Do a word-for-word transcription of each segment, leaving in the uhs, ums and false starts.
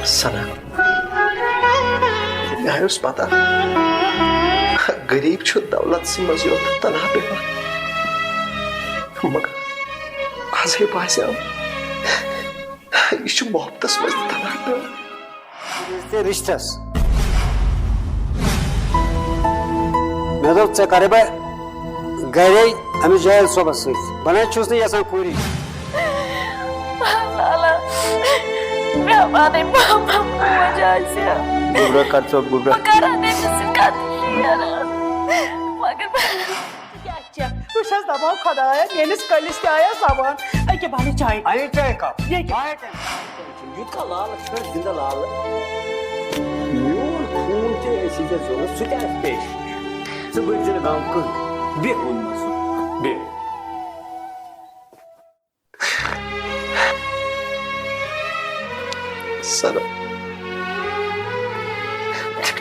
ثنا، مےٚ اوس پتہ، غریب چھُ دولت سٕے منٛز یوت تنہا بیٚہوان۔ مگر ازے باسیو، یہِ چھُ محبتس منٛز تہِ تنہا بیٚہوان۔ ژےٚ رِشتَس۔ مےٚ دوٚپ، ژےٚ کَرے بہٕ گَرے أمِس جٲہِل صٲبَس سۭتۍ۔ بہٕ نہ حظ چھُس نہٕ یَژھان کوٗری۔ لالا، مےٚ وَنٕے بابا موج آسہِ۔ گوٚبرا، کَر ژٕ، گوٚبرا۔ بہٕ کَرٕ ہا تٔمِس سۭتۍ کَتھ شِیر۔ مگر بہٕ کیٛاہ چھےٚ؟ بہٕ چھَس دَپان، خۄدایا، میٛٲنِس کٔلِس تہِ آیا زبان۔ أکہِ بَنہِ چایہِ۔ اَیہِ چایہِ کپ۔ ییٚکہِ۔ چایہِ کپ۔ یوٗت کال لالہٕ چھُ زِندٕ لالہٕ، میون خوٗن تہِ ٲسی ژےٚ ضوٚرَتھ، سُہ تہِ آسہِ پیش۔ ژٕ بٔرۍ زِ نہٕ غم کٕہٕنۍ۔ بیٚہہ ووٚنمَس، بیٚہہ۔ ثنا،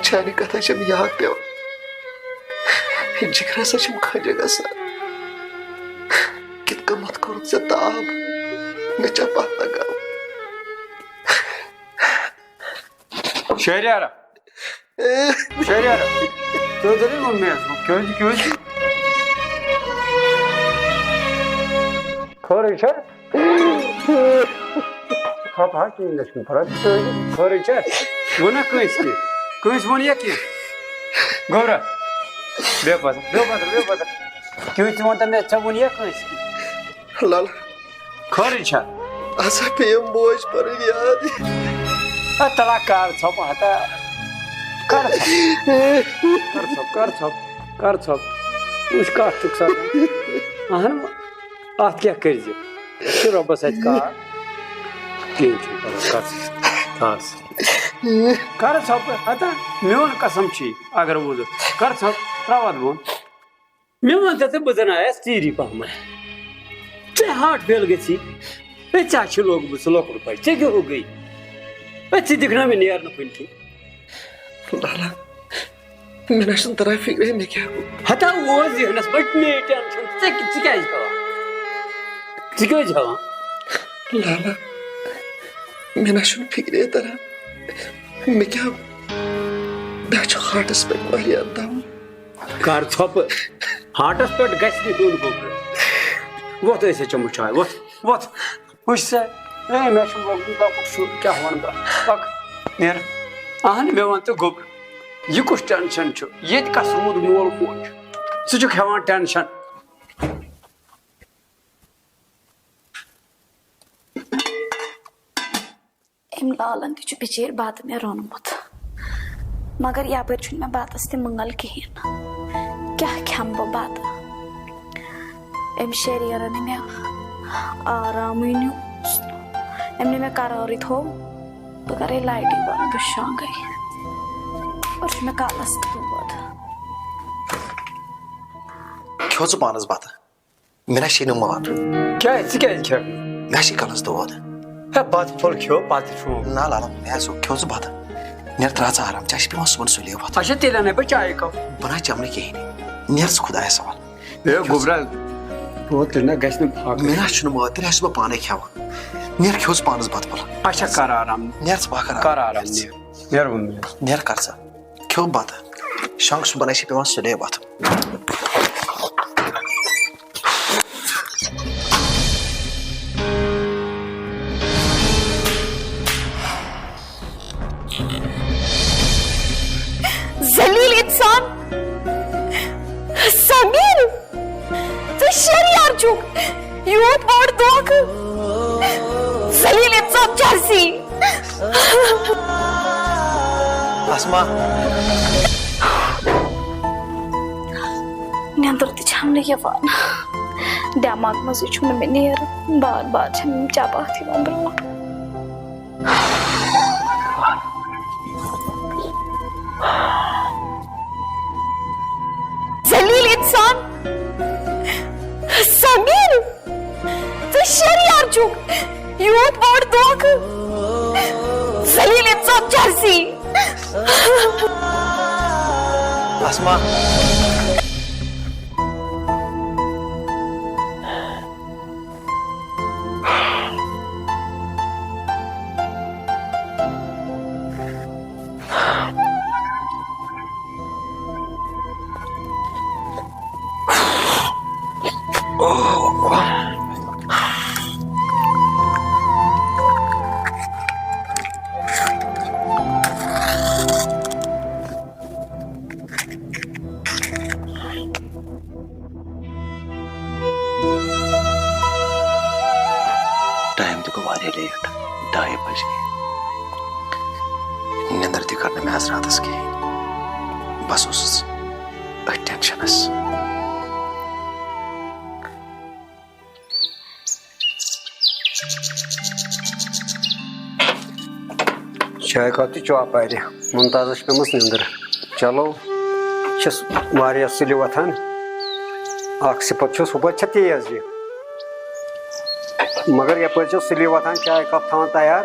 چانہِ کتھٕ چھم یاد پیوان، جگر ہسا چھم کھنجہِ گژھان۔ کِتھ کٔنۍ مت کوٚرُتھ ژےٚ تاب، مےٚ چھا پتہ گٔمٕژ۔ شہریارا، شہریارا، تُہۍ دٔلیٖل ووٚن مےٚ، کیٛازِ، کیٛازِ؟ خٲرٕے چھا؟ خبر کِہیٖنۍ گژھِ نہٕ فرق۔ خٲرٕے چھا؟ ووٚنہ کٲنٛسہِ کینٛہہ؟ کٲنٛسہِ ووٚن یا کینٛہہ؟ گوٚبرا، بیٚہہ پتھر، بیٚہہ پتھر، بیٚہہ پتھر۔ کیٛازِ ژٕ وَن تہٕ مےٚ، ژےٚ ووٚن یا کٲنٛسہِ کینٛہہ؟ لل۔ خٲرٕے چھا؟ ہسا پیٚیَم موج پَنٕنۍ یاد۔ اے تَلہ کر ژھۄپہٕ ہتا۔ کر ژھۄپہٕ۔ کر ژھۄپہٕ، کر ژھۄپہٕ، کر ژھۄپہٕ۔ وٕچھ کَتھ چھُکھ سَنان۔ اَہَن، اَتھ کیٛاہ کٔرۍزِ؟ یہِ چھُ رۄبَس اَتھِ کار۔ کِہیٖنۍ چھُنہٕ پَرواے، کر ژھۄپہٕ۔ کر ژھۄپہٕ۔ ہتا، میون قسم چھُے، اگر ووٚنُتھ۔ کر ژھۄپہٕ، ترٛاو اَتھ بۄن۔ مےٚ وَن تہٕ ژٕ، بہٕ زَن آیَس ژیٖری پَہمَتھ۔ ژےٚ ہارٹ فیل گٔژھی۔ ہے، ژےٚ ہا چھُے لوگمُت سُہ لۄکُٹ بَچہٕ، ژےٚ کیٛاہ ہو گٔے؟ ہے، ژٕ دِکھ نا مےٚ نیرنہٕ کُنتھٕے؟ لالا، مےٚ نہ چھُنہٕ تَران فِکرے مےٚ کیٛاہ گوٚو۔ ہتا اوس ذہنَس منٛز مےٚ ٹٮ۪نشَن، ژےٚ، ژٕ کیٛازِ ہٮ۪وان؟ ژٕ کیٛازِ ہٮ۪وان؟ لالا، مےٚ نہ چھُنہٕ فِکرے تَران مےٚ کیٛاہ گوٚو۔ مےٚ چھُ ہارٹَس پٮ۪ٹھ واریاہ دَم۔ کر ژھۄپہٕ۔ ہارٹس پٮ۪ٹھ گژھِ نہٕ ہیوٚن گوٚبرٕ۔ وۄتھ، أسۍ ہے چٮ۪مو چاے، وۄتھ، وۄتھ۔ وٕچھ سا، اے، مےٚ چھُ لۄکُٹ، لۄکُٹ شُر، کیٛاہ وَنہٕ بہٕ؟ پَک، نیر۔ اَہَن، مےٚ وَن تہٕ گوٚبرٕ، یہِ کُس ٹٮ۪نشَن چھُ؟ ییٚتہِ کَس روٗد مول موج؟ ژٕ چھُکھ ہٮ۪وان ٹٮ۪نشَن۔ أمۍ لالن تہِ چھُ بِچٲرۍ بَتہٕ مےٚ روٚنمُت، مگر یَپٲرۍ چھُنہٕ مےٚ بَتَس تہِ مٲل کِہیٖنۍ۔ کیٛاہ کھٮ۪مہٕ بہٕ بَتہٕ؟ أمۍ شریٖرَن نہٕ مےٚ آرامٕے نیوٗ، أمۍ نہٕ مےٚ قرارٕے تھوٚو۔ بہٕ کَرَے لایٹٕے بنٛد، بہٕ شۄنٛگَے۔ اور چھُ مےٚ کَلَس تہِ دود۔ کھیوٚو ژٕ پانَس بَتہٕ؟ مےٚ نہ چھے نہٕ مٲل۔ کیٛازِ؟ ژٕ کیٛازِ کھٮ۪کھ نہٕ؟ مےٚ چھے کَلَس دود۔ ہے، بَتہٕ پھوٚل کھیوٚو، پَتہٕ شۄنٛگ۔ نہ لالا، مےٚ حظ کھیوٚو ژٕ بَتہٕ۔ نیر ترٛاو ژٕ آرام، ژےٚ چھِ پٮ۪وان صُبحن سُلے وۄتھُن۔ اچھا، تیٚلہِ اَنَے بہٕ چایہِ کپ۔ بہٕ نہ چَمہٕ نہٕ کِہیٖنۍ۔ نیر ژٕ خۄدایَس حوال۔ ہے، گوٚبرا، ہُہ تیٚلہِ نہ گژھِ نہٕ فاقہٕ۔ مےٚ نہ چھُنہٕ مٲل، تیٚلہِ آسہٕ بہٕ پانَے کھٮ۪وان۔ نیر کھیوٚو ژٕ پانَس بَتہٕ پھوٚل۔ اچھا، کر آرام۔ نیر ژٕ بہٕ کَرٕ آرام۔ کر آرام، نیر۔ نیر ووٚن مےٚ۔ نیر کر ژٕ۔ کھیوٚو بَتہٕ۔ شۄنٛگ، صُبحن آسہِ پٮ۪وان سُلے وۄتھُن۔ ذلیل انسان! سمیر! ژٕ شریار چھُکھ، یوٗت بوٚڑ دھوکہٕ۔ ذلیل انسان جرسی۔ اسما۔ نیٚنٛدٕر تہِ چھَم نہٕ یِوان۔ دٮ۪ماغ منٛزٕے چھُم نہٕ مےٚ نیران۔ بار بار چھَم یِم چپاتھ یِوان برٛونٛہہ۔ ذلیل انسان! سمیر! ژٕ شریار چھُکھ، یوٗت بوٚڑ دھوکہٕ۔ ذلیل انسان جرسی۔ اسما۔ ڈاے بجے۔ نیٚنٛدٕر تہِ کٔر نہٕ مےٚ آز راتس کِہیٖنۍ۔ بس اوسُس أتھۍ ٹینشنس۔ چاے کپ تہِ چوپارِ۔ ممتازس چھِ پیمٕژ نیٚنٛدٕر۔ چلو، چھَس واریاہ سُلہِ وۄتھان۔ اکھ صفت چھُس، ہُپٲرۍ چھےٚ تیز یہِ۔ مگر یپٲرۍ چھَس سُلہِ وۄتھان، چاے کپ تھاوان تیار۔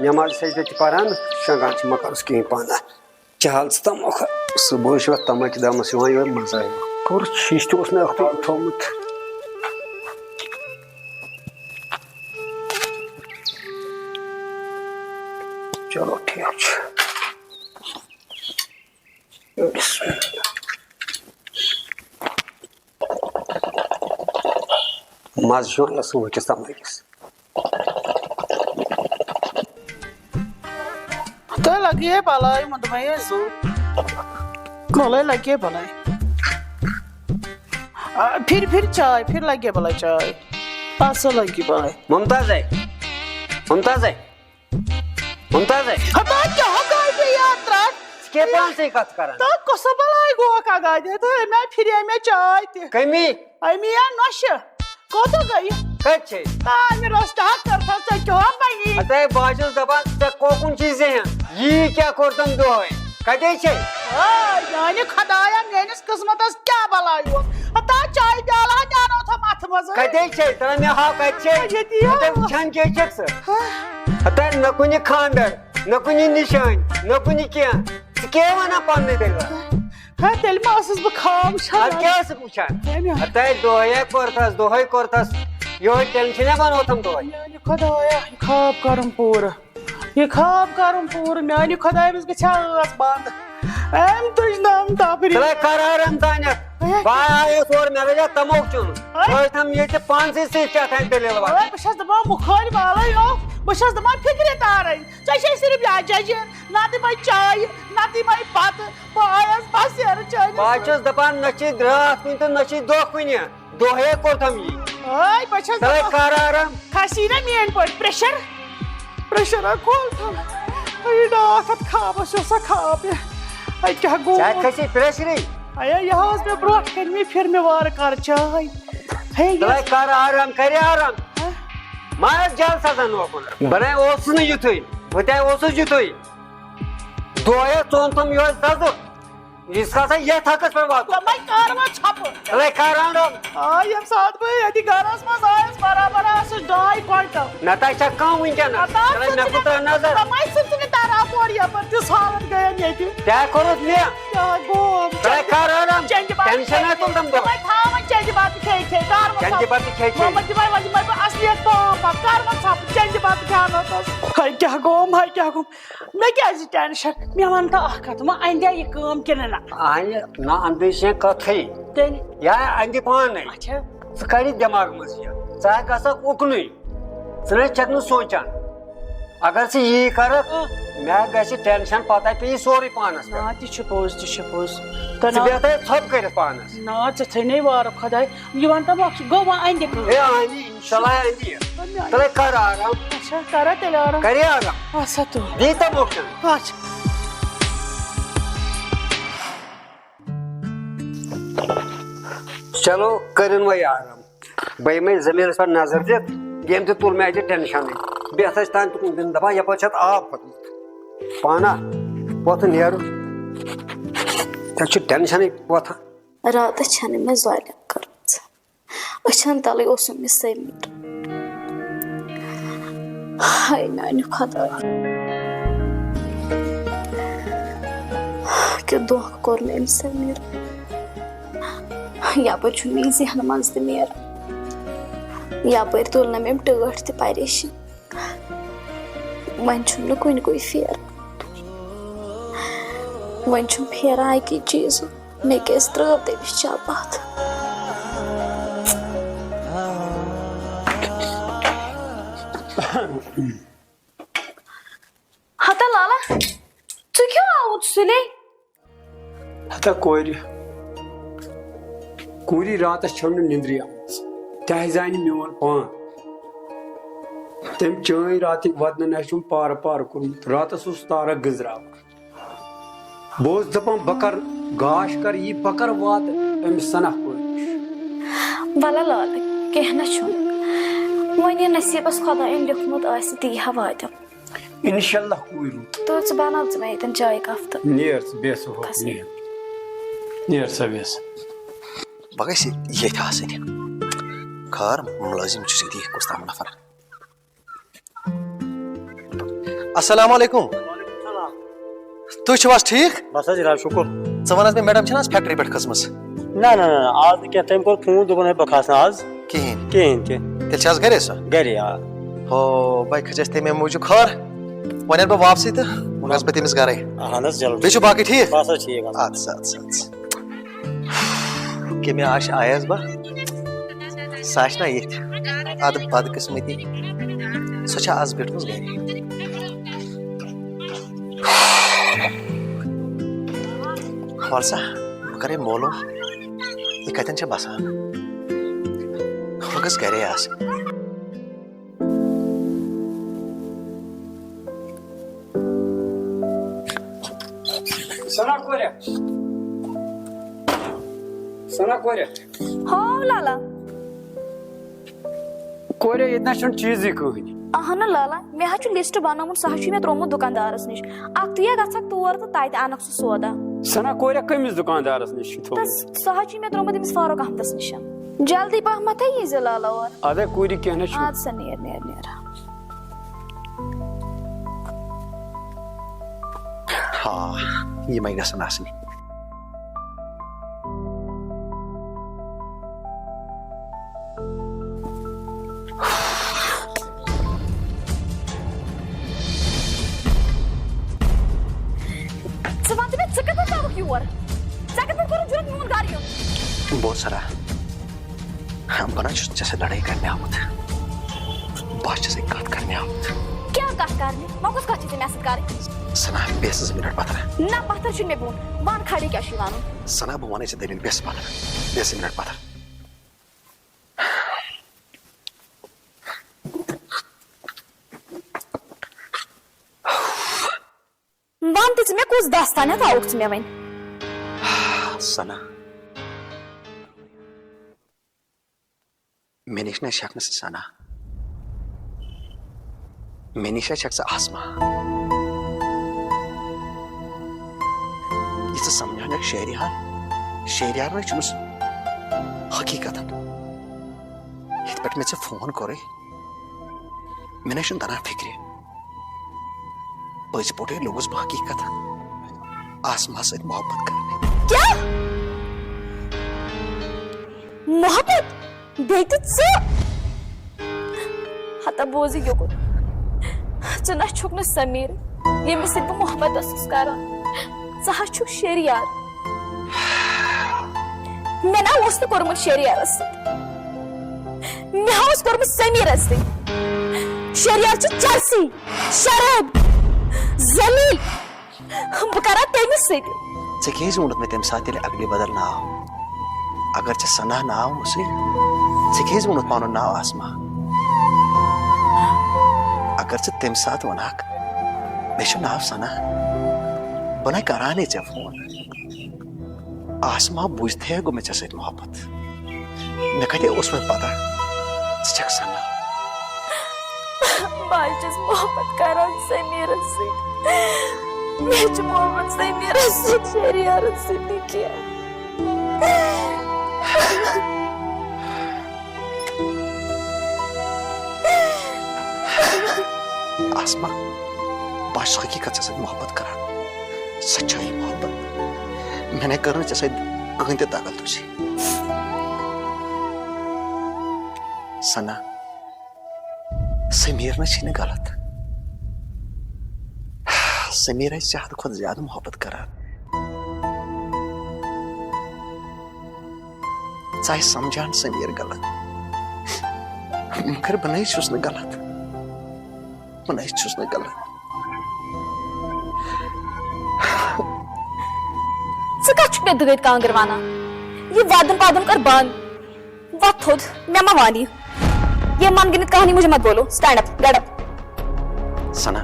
نماز سجدٕ تہِ پران، شۄنٛگان چھِ مکانس کِہیٖنۍ پانہٕ۔ چہل ژٕ تموکھ۔ صُبحٲے چھُ اَتھ تماکہِ دمس یِوان یِہوٚے مزٕ یِوان۔ کوٚر شیٖشہٕ تہِ اوس مےٚ اَکھتُے تھوٚومُت۔ چلو ٹھیٖک چھُ۔ مزٕ چھُ یِوان اَصٕل وٕنکیٚس تماکِس۔ تۄہہِ لگہِ ہے بلاے، یِمن دوٚپمَے ہے زُو۔ وَلَے لگہِ ہے بلاے۔ آ، پھِرِ پھِرِ چاے، پھِرِ لگہِ ہے بلاے چاے۔ اَصٕل لگہِ بلاے۔ ممتاز ہے، ممتاز ہے، ممتاز ہے۔ ہتا کیٛاہ گاے ژےٚ یاد ترٛٹھ؟ ژٕ کیٛاہ پانسٕے کتھ کران؟ تہٕ کۄسا بلاے گوکھ اگادِ؟ تہٕ مےٚ پھِرے مےٚ چاے تہِ۔ کٔمی؟ امی یا نۄشہِ۔ کوٚت گٔیہِ؟ کتہِ چھے؟ تعمیر اوس ٹاکر تھا، ژےٚ کیٛاہ بنی؟ ہتے بہٕ حظ چھُس دپان، ژےٚ کوکُن چھُے ذہن؟ یی کیٛاہ کوٚر تٔمۍ دۄہے؟ کتے چھے؟ آے، میانہِ خدایا، میٲنِس قسمتس کیٛاہ بلاے ووت؟ ہتا چاے پیالہٕ ہا نیانو تھا متھٕ منٛزٕے۔ کتے چھے؟ ترٛا مےٚ ہاو، کتے چھے؟ ییٚتی ہا۔ ہتے وٕچھان کیٛاہ چھکھ ژٕ؟ ہہ۔ ہتے نہ کُنہِ خاندر، نہ کُنہِ نشٲنۍ، نہ کُنہِ کینٛہہ۔ ژٕ کیٛاہ ونان پننُے دٔلیٖل؟ ہے، تیٚلہِ ما ٲسٕس بہٕ خواب وٕچھان؟ ادٕ کیٛاہ ٲسٕکھ وٕچھان؟ ہے، مےٚ ہتے دۄہے کوٚرتھس، دۄہے کوٚرتھس۔ یِہوٚے ٹینشنہ بنوتھم دۄہے۔ میانہِ خدایا، یہِ خواب کرُن پوٗرٕ۔ یہِ خواب کرُن پوٗرٕ۔ میانہِ خدایہِ، أمِس گژھِ ہا ٲس بنٛد۔ أمۍ تُج نہٕ أمۍ تفریٖح۔ ژٕ لے کر آرام تانٮ۪تھ۔ ہے۔ بہٕ آیوس اورٕ، مےٚ لٔجا تموک چیوٚن۔ ہے۔ بہٕ ٲسۍ تھم ییٚتہِ پانسٕے سۭتۍ کیٛاہ تام دٔلیٖل وَنان۔ ہے، بہٕ چھَس دَپان مُخٲلۍ والَے یو، بہٕ چھَس دَپان فِکرِ تارَے۔ ژےٚ چھے صرف یا ججہِ، نہ دِمَے چایہِ، نہ دِمَے بَتہٕ۔ بہٕ آیس بس یارٕ چٲنِس بہٕ حظ چھُس دپان، نہ چھِ راتھ کُنہِ تہٕ نہ چھِ دۄہ کُنہِ۔ دۄہے کوٚرتھم یی۔ ہے، بہٕ چھَس تَلے دَپان، کر آرام۔ کھسی نا میٲنۍ پٲٹھۍ پریشر۔ پریشر ہا کھول تھم۔ ہے، یہِ ڈاکھ اَتھ خوابس، یہِ اوسا خواب یہِ؟ ہے، کیٛاہ گوٚو؟ ژےٚ کھسی پریشرٕے۔ ہے، یہِ حظ مےٚ برونٛٹھ کنہِ مےٚ پھِر مےٚ وارٕ کارٕ چاے۔ ہے، یہِ تَلے کر آرام، کرِ آرام۔ ہہ؟ ما آس جلسہ زن اوکُن۔ بہٕ نے اوسُس نہٕ یُتھُے۔ بہٕ تے اوسُس یُتھُے۔ دۄہے ژوٚن تِم یِہوٚے دَزُن۔ یُس ہسا یَتھ حقس پٮ۪ٹھ واتُن۔ دوٚپمَے کَر وۄنۍ ژھۄپہٕ۔ ہے، کَر اَنو؟ آ، ییٚمہِ ساتہٕ بہٕ ییٚتہِ گَرَس منٛز آیَس، برابر آسہٕ ڈاے کویِنٹَل۔ نہ تۄہہِ چھا کَم وٕنکیٚنَس؟ ہتا ہے، مےٚ سُہ کوٗتاہ نظر۔ دوٚپمَے سُہ چھُنہٕ تَران تورٕ یَپٲرۍ، تِژھ حالت گٔیَم ییٚتہِ۔ کیٛاہ کوٚرُتھ مےٚ؟ کیٛاہ گوٚو؟ تۄہہِ کَر اَنم؟ چنٛدِ بَتہٕ ٹینشن کھے۔ آسہِ تُلُن تِم دۄہ۔ دوٚپمَے تھاوَن چنٛدِ بَتہٕ کھے کھے، کَر وۄنۍ چنٛدِ ژھۄپہٕ؟ بَتہٕ کھے کھے۔ وۄنۍ دِمَے، وۄنۍ دِمَے بہٕ اَصلیت پام پام، کَر وۄنۍ ژھۄپہٕ؟ چنٛدِ بَتہٕ کھیٛاونَس۔ ہے، کیٛاہ گوٚوم؟ ہے، کیٛاہ گوٚوم؟ مےٚ کیٛازِ ٹینشن؟ مےٚ وَن تہٕ اَکھ کَتھ، وۄنۍ اَندیا یہِ کٲم کِنہٕ نہ؟ اَہنہِ، نہ اَندٕچ چھےٚ کَتھٕے۔ تیٚلہِ؟ یا اَندِ پانَے۔ اچھا۔ ژٕ کَر یہِ دٮ۪ماغہٕ منٛز یہِ؟ ژٕ ہا گژھکھ اُکنُے۔ ژٕ نہ چھَکھ نہٕ سونٛچان۔ اگر ژٕ یی کَرَکھ، اۭں۔ مےٚ گژھِ ٹینشن، پَتہٕ پیٚیہِ سورُے پانَس پٮ۪ٹھ۔ نہ، تہِ چھُ پوٚز، تہِ چھُ پوٚز۔ تہٕ ژٕ نہ، بیٚہہ تَے ژھۄپہٕ کٔرِتھ پانَس۔ نہ، ژٕ تھٲے نے وارٕ خۄداے۔ یہِ وَن تہٕ مۄکھ، گوٚو وۄنۍ اَندِ کٲم۔ ہے، اَندِ، اِنشاءاللہ اَندِ یہِ۔ وۄنۍ اَندِ۔ تَلے کَر آرام۔ اچھا، کَرا تیٚلہِ آرام؟ کَرے آرام۔ اچھا، تُل۔ دی تَموکھ چَنٛد۔ اچھا۔ چلو، کٔرِن وۄنۍ آرام۔ بہٕ یِمَے زٔمیٖنَس پٮ۪ٹھ نظر دِتھ، ییٚمۍ تہِ تُل مےٚ اَتہِ ٹینشَنٕے۔ بیٚیہِ ہَسا چھِ تَمہِ تُکُن دِنہٕ دَپان، یَپٲرۍ چھِ اَتھ آب کھوٚتمُت۔ پانہ وۄتھُن نیرُن، ژےٚ چھُ ٹینشَنٕے وۄتھان۔ راتس چھنہٕ مےٚ ظٲلم کٔرمٕژ۔ أچھن تلٕے اوسُم یہِ سمیر۔ ہاے میانہِ خۄدایا۔ کیُتھ دھوکہٕ کوٚر مےٚ أمۍ سمیرن۔ یپٲرۍ چھُنہٕ مےٚ یہِ ذہنہٕ منٛز تہِ نیران۔ یپٲرۍ تُلنم أمۍ ٹٲٹھ تہِ پریشٲنی۔ وۄنۍ چھُم نہٕ کُنہِ کُے پھیران۔ وۄنۍ چھُم پھیران اَکی چیٖزُک، مےٚ کیٛازِ ترٛٲو تٔمِس چاپاتھ؟ ہتا لالا، ژٕ کیٛاہ آوُت سُلے؟ ہتا کورِ، کوٗری راتس چھَم نہٕ نِندرٕے آمٕژ، تہِ حظ زانہِ میون پان۔ تٔمۍ چٲنۍ راتٕکۍ وَدنہٕ نہ چھُم پارٕ پارٕ کوٚرمُت۔ راتَس اوس تارَک گٔنٛزراوان۔ بہٕ اوسُس دَپان، بہٕ کَرٕ گاش کَرٕ یی، بہٕ کَرٕ واتہٕ أمِس ثنا کورِ نِش۔ وَلہٕ لالہٕ، کینٛہہ نہ چھُنہٕ۔ وۄنۍ یہِ نصیٖبَس خۄدایَن لیوٚکھمُت آسہِ، تی ہا واتٮ۪م۔ اِنشاء اللہ کوٗرِ۔ تہٕ ژٕ بَناو ژٕ مےٚ ییٚتٮ۪ن چایہِ کپ تہٕ۔ نیر ژٕ، بیٚہہ ژٕ ہُہ، کھس۔ نیر۔ نیر سا، بیٚہہ سا۔ بہٕ گژھِ ییٚتہِ آسٕنۍ۔ خٲر، مُلٲزِم چھُس ییٚتی کُس تام نفر۔ السلام علیکم۔ وعلیکم السلام۔ تُہۍ چھِو حظ ٹھیٖک؟ بس حظ، جناب، شُکُر۔ ژٕ وَن حظ مےٚ، میڈم چھَنہٕ حظ فیکٹری پٮ۪ٹھ کھٔژمٕژ؟ نہ، نہ، نہ، نہ، آز نہٕ کینٛہہ۔ تٔمۍ کوٚر فون، دوٚپُن، ہے، بہٕ کھسہٕ نہٕ آز۔ کِہیٖنۍ۔ کِہیٖنۍ تہِ۔ تیٚلہِ چھِ حظ گرے سۄ؟ گرے، آ۔ ہو، بہٕ کھٔژیس تَمے موٗجوٗب۔ خٲر، وۄنۍ یِنہٕ بہٕ واپسٕے تہٕ وۄنۍ گژھٕ بہٕ تٔمِس گرے۔ اہن حظ، چلو۔ بیٚیہِ چھُ باقٕے ٹھیٖک؟ بس حظ، ٹھیٖک حظ۔ اَدٕ سا، اَدٕ سا، اَدٕ سا۔ کٔمۍ آش آیس بہٕ؟ سۄ آسہِ نا ییٚتھۍ۔ اَدٕ بدقٕسمتی۔ سۄ چھےٚ آز بیٖٹھمٕژ گرِ۔ وَل سا، بہٕ کَرے معلوٗم، یہِ کَتٮ۪ن چھےٚ بَسان۔ بہٕ گژھٕ گرے آسٕنۍ۔ ثنا کورِ۔ ثنا کورِ۔ ہاو لالا۔ کورِ، ییٚتہِ نہ چھُنہٕ چیٖزٕے کٕہٕنۍ۔ اہنُو لالا، مےٚ حظ چھُ لسٹ بنومُت، سُہ حظ چھُ مےٚ ترومُت دُکاندارس نِش۔ اکھتُے گژھکھ تور تہٕ تتہِ انکھ سُہ سودا۔ ثنا کورِ، کٔمِس دُکاندارس نِش چھُ تھومُت؟ تہٕ سُہ حظ چھُ مےٚ ترومُت أمِس فاروق احمدس نِش۔ جلدی پہمتھے ییٖزِ لالا اور۔ ادے کوٗرِ، کینٛہہ نہ چھُ۔ ادٕ سا نیر، نیر، نیر۔ ہا، یِمے گژھن آسٕنۍ۔ ژٕ وَن تہٕ مےٚ، ژٕ کَتہِ پٮ۪ٹھ آوُکھ یور؟ ژےٚ کَتہِ پٮ۪ٹھ کوٚرُتھ جُرت میون گَرٕ یُن؟ بہٕ اوسُس سَرا، بہٕ نہ چھُس ژےٚ سۭتۍ لڑٲے کرنہِ آمُت۔ بہٕ حظ چھَس أکۍ کَتھ کرنہِ آمُت۔ کیٛاہ کَتھ کرنہِ؟ وۄنۍ کۄس کَتھ چھِ ژےٚ مےٚ سۭتۍ کَرٕنۍ؟ ثنا، بیٚہہ ژٕ زٕ مِنٹ پَتھر۔ نہ، پَتھر چھُنہٕ مےٚ بِہُن۔ وَن کھڑے کیٛاہ چھُے وَنُن؟ ثنا، بہٕ وَنَے ژےٚ دٔلیٖل، بیٚہہ ژٕ پَتھر۔ بیٚہہ زٕ مِنٹ پَتھر۔ وَن تہٕ ژٕ مےٚ، کُس داستان ہٮ۪تھ آوُکھ ژٕ مےٚ وۄنۍ؟ ثنا، مےٚ نِش نہ چھَکھ نہٕ ژٕ ثنا، مےٚ نِش ہا چھَکھ ژٕ آسما۔ یہِ ژٕ سمجھان چھَکھ شہریار، شہریار نہ چھُنہٕ سُہ۔ حقیٖقتاً، یِتھ پٲٹھۍ مےٚ ژےٚ فون کوٚرُے، مےٚ نہ چھُنہٕ تران فِکرِ۔ پٔزۍ پٲٹھۍ لوٚگُس بہٕ حقیٖقتاً آسماہَس سۭتۍ محبت کرنہِ۔ کیٛاہ؟ محبت؟ بیٚیہِ تہِ ژٕ؟ ہتا بوز یہِ یوکُن۔ ژٕ نہ چھُکھ نہٕ سمیٖر، ییٚمِس سۭتۍ بہٕ محبت ٲسٕس کران۔ ژٕ ہا چھُکھ شیریار۔ مےٚ نہ اوس نہٕ کوٚرمُت شیریارس سۭتۍ۔ مےٚ ہا اوس کوٚرمُت سمیٖرس سۭتۍ۔ شیریار چھُ چرسی، شراب، ذلیل۔ بہٕ کرا تٔمِس سۭتۍ۔ ژےٚ کیٛازِ ووٚنُتھ مےٚ تَمہِ ساتہٕ تیٚلہِ عقلہِ بدل ناو؟ اگر ژےٚ ثنا ناو اوسُے، ژےٚ کیٛازِ ووٚنُتھ پنُن ناو آسما؟ اگر ژٕ تَمہِ ساتہٕ وَنہَکھ، مےٚ چھُ ناو ثنا، بہٕ نَے کران ہے ژےٚ فون۔ آسما بوٗزتھٕے گوٚو مےٚ ژےٚ سۭتۍ محبت۔ مےٚ کَتہِ اوس وۄنۍ پتہ ژٕ چھَکھ ثنا؟ بہٕ حظ چھَس محبت کران سمیٖرَس سۭتۍ۔ مےٚ چھُ محبت سمیٖرَس سۭتۍ، شہریارَس سۭتۍ نہٕ کینٛہہ۔ آسما، بہٕ حظ چھُس حقیٖقت ژےٚ سۭتۍ محبت کران، سچٲیی محبت۔ مےٚ نے کٔر نہٕ ژےٚ سۭتۍ کٕہٕنۍ تہِ دخل تُجی۔ ثنا، سمیٖر نہ چھُے نہٕ غلط۔ سمیٖر آسہِ زیادٕ کھۄتہٕ زیادٕ محبت کران۔ ژٕ آسہِ سمجھان سمیٖر غلط، مگر بہٕ نَے چھُس نہٕ غلط۔ بہٕ نَے چھُس نہٕ غلط۔ ژٕ کتھ چھُکھ مےٚ دٲدۍ کانٛگٕر ونان؟ یہِ ودُن پدُن کر بنٛد۔ وۄتھ تھوٚد، مےٚ ما وانی۔ یہ من گنت کہانی مجھے مت بولو۔ Stand up, get up. ثنا،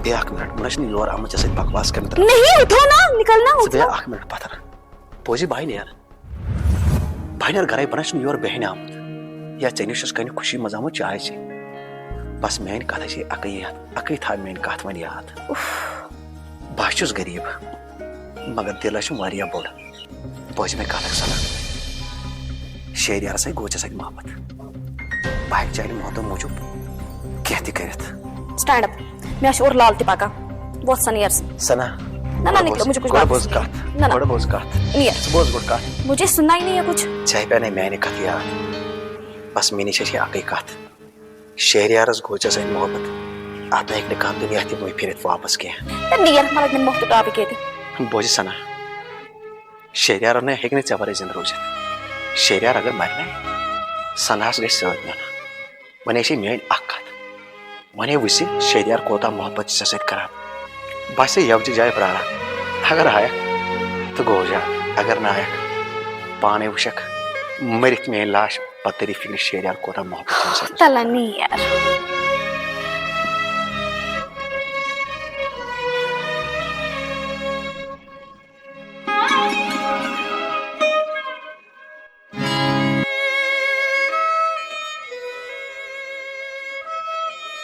بیٚیہِ اکھ منٹ، بہٕ نہ چھُس نہٕ یور آمُت ژےٚ سۭتۍ بکواس کرنہٕ تہٕ۔ نہیں، اٹھو نا، نکلنا ہو۔ ژٕ بیٚہہ اکھ منٹ پتھر۔ بوزی، بہٕ ہا نیرٕ۔ بہٕ ہا نیرٕ گرے، بہٕ نہ چھُس نہٕ یور بیٚہنہِ آمُت۔ یا ژےٚ نِش چھُس کنہِ خوشی منٛز آمُت چاے چیٚنہِ۔ بس میٲنۍ کتھ چھِ اکٕے یاد، اکٕے تھاو میٲنۍ کتھ وۄنۍ یاد۔ بہٕ ہا چھُس غریب، مگر دل چھُم واریاہ بوٚڑ۔ بوزِ مےٚ کتھ اکھ ثنا۔ شہریارس سۭتۍ گوٚو ژےٚ سۭتۍ محبت۔ بہٕ ہیٚکہٕ چانہِ محبتہٕ موٗجوٗب کینٛہہ تہِ کٔرِتھ۔ Stand up. مےٚ چھُ اورٕ لال تہِ پکان۔ وۄتھ سا نیر ژٕ۔ ثنا، نہ، نہ، نکلو، مجھے کچھ گۄڈٕ بات بوز نہیں ہے۔ کتھ۔ نہ، نہ۔ گۄڈٕ بوز کتھ۔ نیر۔ ژٕ بوز گۄڈٕ کتھ۔ مجھے سننا ہی نہیں ہے کچھ۔ ژےٚ پیٚیہِ نہٕ میانہِ کتھ یاد۔ بس مےٚ نِش چھےٚ اکٕے کتھ۔ شہریارس گوٚو ژےٚ سۭتۍ محبت۔ اتھ نہٕ ہیٚکہِ نہٕ کانٛہہ دُنیا تہِ وۄنۍ پھِرِتھ واپس کینٛہہ۔ تہٕ نیر، مطلب، مےٚ مۄکھ تہٕ ٹاپک ییٚتہِ۔ بوزِ ثنا، شہریار نہ ہیٚکہِ نہٕ ژےٚ ورٲے زندٕ روٗزِتھ۔ شہریار اگر مرِ نہ، ثناہس گژھِ سۭتۍ نِنہٕ۔ وۄنۍ چھے میٲنۍ اکھ کتھ۔ وۄنۍ وٕچھ زِ شہریار کوتاہ محبت چھُ ژےٚ سۭتۍ کران۔ بہٕ آسے یوٕ چہِ جایہِ پراران۔ اگر آیکھ تہٕ گوٚو جان، اگر نہٕ آیکھ، پانے وٕچھکھ مٔرِتھ میٲنۍ لاش، پتہٕ تٔری فِکرِ شہریار کوتاہ محبت چھُ مےٚ سۭتۍ۔ تلہ نیر۔